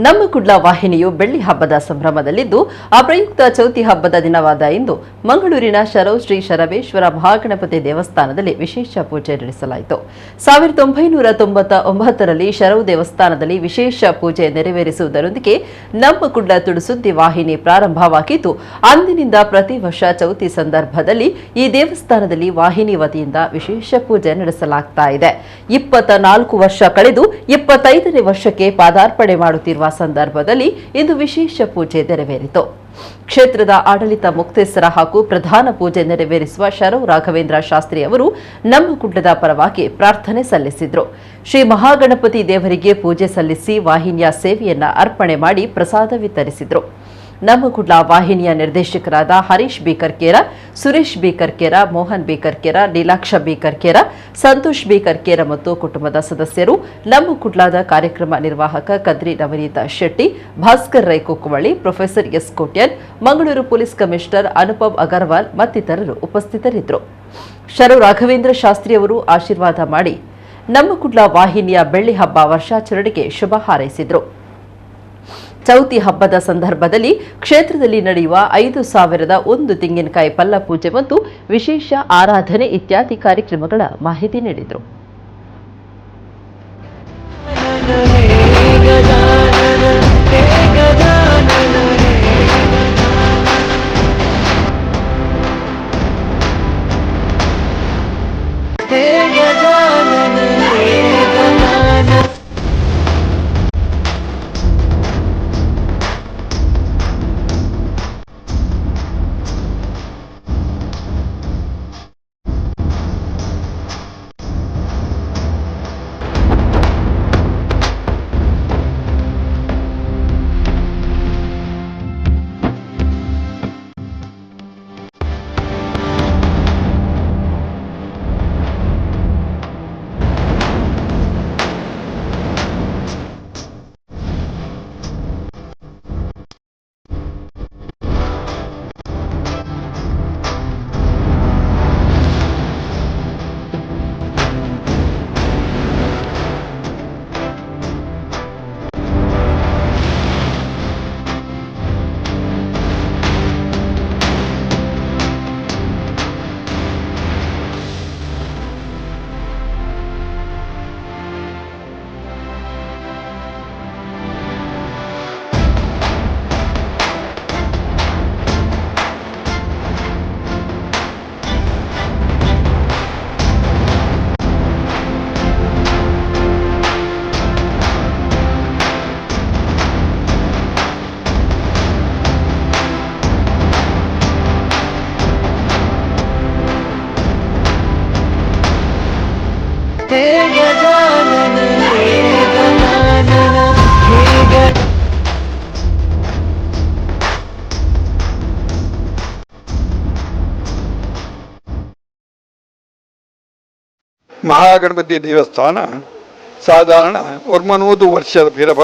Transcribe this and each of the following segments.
ನಮ್ಮ ಕುಡ್ಲ ವಾಹಿನಿಯು ಬೆಳ್ಳಿ ಹಬ್ಬದ ಸಂಭ್ರಮದಲ್ಲಿದ್ದು, ಆ ಪ್ರಯುಕ್ತ ಚೌತಿ ಹಬ್ಬದ ದಿನವಾದ ಇಂದು ಮಂಗಳೂರಿನ ಶರವ್ ಶ್ರೀ ಶರವೇಶ್ವರ ಮಹಾಗಣಪತಿ ದೇವಸ್ಥಾನದಲ್ಲಿ ವಿಶೇಷ ಪೂಜೆ ನಡೆಸಲಾಯಿತು. 1999ರಲ್ಲಿ ಶರವ್ ದೇವಸ್ಥಾನದಲ್ಲಿ ವಿಶೇಷ ಪೂಜೆ ನೆರವೇರಿಸುವುದರೊಂದಿಗೆ ನಮ್ಮ ಕುಡ್ಲ ತುಳುಸುದ್ದಿ ವಾಹಿನಿ ಪ್ರಾರಂಭವಾಗಿದ್ದು, ಅಂದಿನಿಂದ ಪ್ರತಿ ವರ್ಷ ಚೌತಿ ಸಂದರ್ಭದಲ್ಲಿ ಈ ದೇವಸ್ಥಾನದಲ್ಲಿ ವಾಹಿನಿ ವತಿಯಿಂದ ವಿಶೇಷ ಪೂಜೆ ನಡೆಸಲಾಗ್ತಾ ಇದೆ. 24 ವರ್ಷ ಕಳೆದು 25ನೇ ವರ್ಷಕ್ಕೆ ಪಾದಾರ್ಪಣೆ ಮಾಡುತ್ತಿರುವ ಸಂದರ್ಭದಲ್ಲಿ ಇಂದು ವಿಶೇಷ ಪೂಜೆ ನೆರವೇರಿತು. ಕ್ಷೇತ್ರದ ಆಡಳಿತ ಮುಕ್ತೇಸರ ಹಾಗೂ ಪ್ರಧಾನ ಪೂಜೆ ನೆರವೇರಿಸುವ ಶರವ್ ರಾಘವೇಂದ್ರ ಶಾಸ್ತ್ರಿ ಅವರು ನಮ್ಮ ಕುಡ್ಲದ ಪರವಾಗಿ ಪ್ರಾರ್ಥನೆ ಸಲ್ಲಿಸಿದರು. ಶ್ರೀ ಮಹಾಗಣಪತಿ ದೇವರಿಗೆ ಪೂಜೆ ಸಲ್ಲಿಸಿ ವಾಹಿನಿಯ ಸೇವೆಯನ್ನ ಅರ್ಪಣೆ ಮಾಡಿ ಪ್ರಸಾದ ವಿತರಿಸಿದರು. ನಮ್ಮ ಕುಡ್ಲ ವಾಹಿನಿಯ ನಿರ್ದೇಶಕರಾದ Harish B Karkera, Suresh B Karkera, Mohan B Karkera, Neelaksha B Karkera, Santosh B Karkera ಮತ್ತು ಕುಟುಂಬದ ಸದಸ್ಯರು, ನಮ್ಮ ಕುಡ್ಲಾದ ಕಾರ್ಯಕ್ರಮ ನಿರ್ವಾಹಕ ಕದ್ರಿ ನವನೀತ Shetty, Bhaskar Rai Kukkuvalli, professor S Kotian, Mangaluru police commissioner Anupam Agarwal ಮತ್ತಿತರರು ಉಪಸ್ಥಿತರಿದ್ದರು. ಶರು ರಾಘವೇಂದ್ರ ಶಾಸ್ತ್ರಿ ಅವರು ಆಶೀರ್ವಾದ ಮಾಡಿ ನಮ್ಮ ಕುಡ್ಲ ವಾಹಿನಿಯ ಬೆಳ್ಳಿ ಹಬ್ಬ ವರ್ಷಾಚರಣೆಗೆ ಶುಭ ಹಾರೈಸಿದರು. ಚೌತಿ ಹಬ್ಬದ ಸಂದರ್ಭದಲ್ಲಿ ಕ್ಷೇತ್ರದಲ್ಲಿ ನಡೆಯುವ 5001 ತೆಂಗಿನಕಾಯಿ ಪಲ್ಲ ಪೂಜೆ ಮತ್ತು ವಿಶೇಷ ಆರಾಧನೆ ಇತ್ಯಾದಿ ಕಾರ್ಯಕ್ರಮಗಳ ಮಾಹಿತಿ ನೀಡಿದರು. ಮಹಾಗಣಪತಿ ದೇವಸ್ಥಾನ ಸಾಧಾರಣ 100 ವರ್ಷದ ಪಿರಪ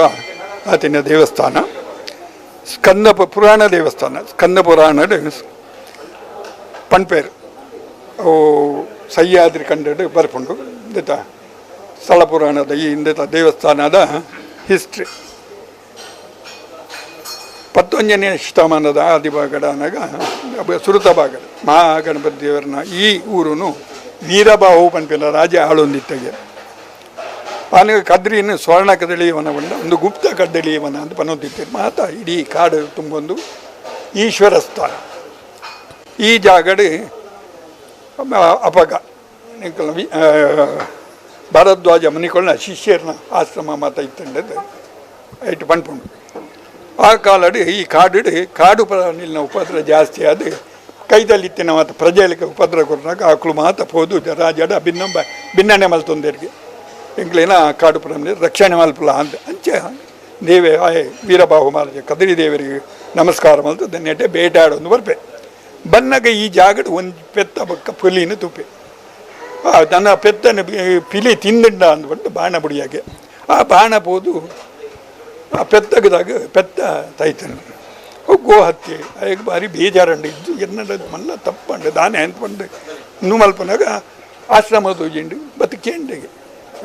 ಆತಿನ ದೇವಸ್ಥಾನ. ಸ್ಕಂದ ಪುರಾಣ ದೇವಸ್ಥಾನ. ಸ್ಕಂದ ಪುರಾಣ ಪನ್ಪೇರು ಅವು ಸಹ್ಯಾದ್ರಿ ಕಂಡಡು ಬರ್ಪುಂಡು. ಇಂದೆತ ಸ್ಥಳ ಪುರಾಣದ ಈ ಇಂದೆತ ದೇವಸ್ಥಾನದ ಹಿಸ್ಟ್ರಿ 19ನೇ ಶತಮಾನದ ಆದಿಭಾಗಡಾನಾಗ ಸುರುತ ಭಾಗದ ಮಹಾಗಣಪತಿ ದೇವರನ್ನ ಈ ಊರುನು ವೀರಬಾಹು ಪನ್ಪಿನ ರಾಜ ಆಳೊಂದಿತ್ತಗೆ. ಆನಗ ಕದ್ರಿನ ಸ್ವರ್ಣ ಕದಳಿಯವನ ಬಂಡ ಒಂದು ಗುಪ್ತ ಕದಳಿಯವನ ಅಂತ ಪನೊಂದಿತ್ತೇವೆ. ಮಾತ ಇಡೀ ಕಾಡು ತುಂಬೊಂದು ಈಶ್ವರ ಸ್ಥಾನ ಈ ಜಾಗಡು. ಅಪಗ ನಿಕಲ್ನ ಭರದ್ವಾಜ ಮುನಿಕೊಳ್ಳ ಶಿಷ್ಯರನ ಆಶ್ರಮ ಮಾತ ಇತ್ತಂಡದು ಐಟು ಪನ್ಪುಂಡು. ಆ ಕಾಲಡು ಈ ಕಾಡು ಕಾಡು ಪ್ರಾಣಿಲಿನ ಉಪದ್ರ ಜಾಸ್ತಿ ಆದ ಕೈದಲ್ಲಿತ್ತಿನ ಮಾತ ಪ್ರಜೆಗಳಿಗೆ ಉಪದ್ರ ಕೊರ್ನಾಗ ಆಕಳು ಮಾತ ಪೋದು ರಾಜಡ ಭಿನ್ನ ಭಿನ್ನನೆ ಮಲ್ತೊಂದೆರ್ಗೆ, ಎಂಕ್ಲೇನ ಕಾಡು ಪ್ರಾಣಿ ರಕ್ಷಣೆ ಮಲ್ಪುಲ ಅಂತ. ಅಂಚೆ ದೇವೆ ಆಯ್ ವೀರಬಾಹು ಮಹಾರಾಜ ಕದರಿ ದೇವರಿಗೆ ನಮಸ್ಕಾರ ಮಲ್ತು ನೆಟ್ಟೆ ಬೇಟಾಡೊಂದು ಬರ್ಪೆ. ಬನ್ನಗ ಈ ಜಾಗಡ್ ಒಂದು ಪೆತ್ತ ಬೊಕ್ಕ ಪುಲಿನ ತೂಪೆ. ಆ ತನ್ನ ಪೆತ್ತನ ಪಿಲಿ ತಿಂದಂಡ ಅಂದ್ಬಿಟ್ಟು ಬಾಣ ಬುಡಿಯಾಗೆ ಆ ಬಾಣ ಪೋದು ಆ ಪೆತ್ತಗದಾಗ ಪೆತ್ತ ತೈತನು. ಗೋ ಹತ್ಯೆ ಅಯ್ಯಗ್ ಬಾರಿ ಬೇಜಾರಂಡು ಇದ್ದು ಎನ್ನಡ ಮಲ್ಲ ತಪ್ಪಂಡು ದಾನೆ ಅಂತ ಪಂಡು ಇನ್ನು ಮಲ್ಪನಾಗ ಆಶ್ರಮ ತೋಜಿಂಡು ಬದುಕೇಂಡಿಗೆ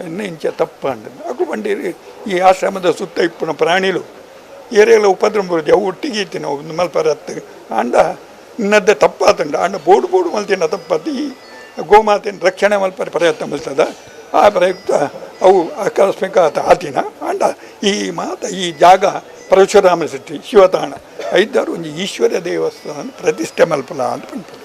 ಇನ್ನು ಇಂಚ ತಪ್ಪಂಡು. ಅಕು ಬಂಡೀರಿ ಈ ಆಶ್ರಮದ ಸುತ್ತ ಇಪ್ಪುನ ಪ್ರಾಣಿಲು ಏರೆಲ ಉಪದ್ರ ಬುಡ್ದು ಅವು ಒಟ್ಟಿಗೆ ಇತ್ತಿನ ಅವು ಮಲ್ಪರೆ ಅತ್ತು. ಆಂಡ ಇನ್ನದ್ದೆ ತಪ್ಪಾತುಂಡು. ಆಂಡ ಬೋಡು ಬೋಡು ಮಲ್ತಿನ ತಪ್ಪತ್ತು. ಈ ಗೋಮಾತೆನ ರಕ್ಷಣೆ ಮಲ್ಪರೆ ಪ್ರಯತ್ನ ಮಲ್ತದ. ಆ ಪ್ರಯುಕ್ತ ಅವು ಆಕಸ್ಮಿಕ ಆತ ಆತಿನ. ಆಂಡ ಈ ಮಾತ ಈ ಜಾಗ ಪರಶುರಾಮ ಶೆಟ್ಟಿ ಶಿವತಾಣ ಐದಾರು ಒಂಜಿ ಈಶ್ವರ ದೇವಸ್ಥಾನ ಪ್ರತಿಷ್ಠೆ ಮಲ್ಪಲ ಅಂತ ಪನ್ಪುಂಡು.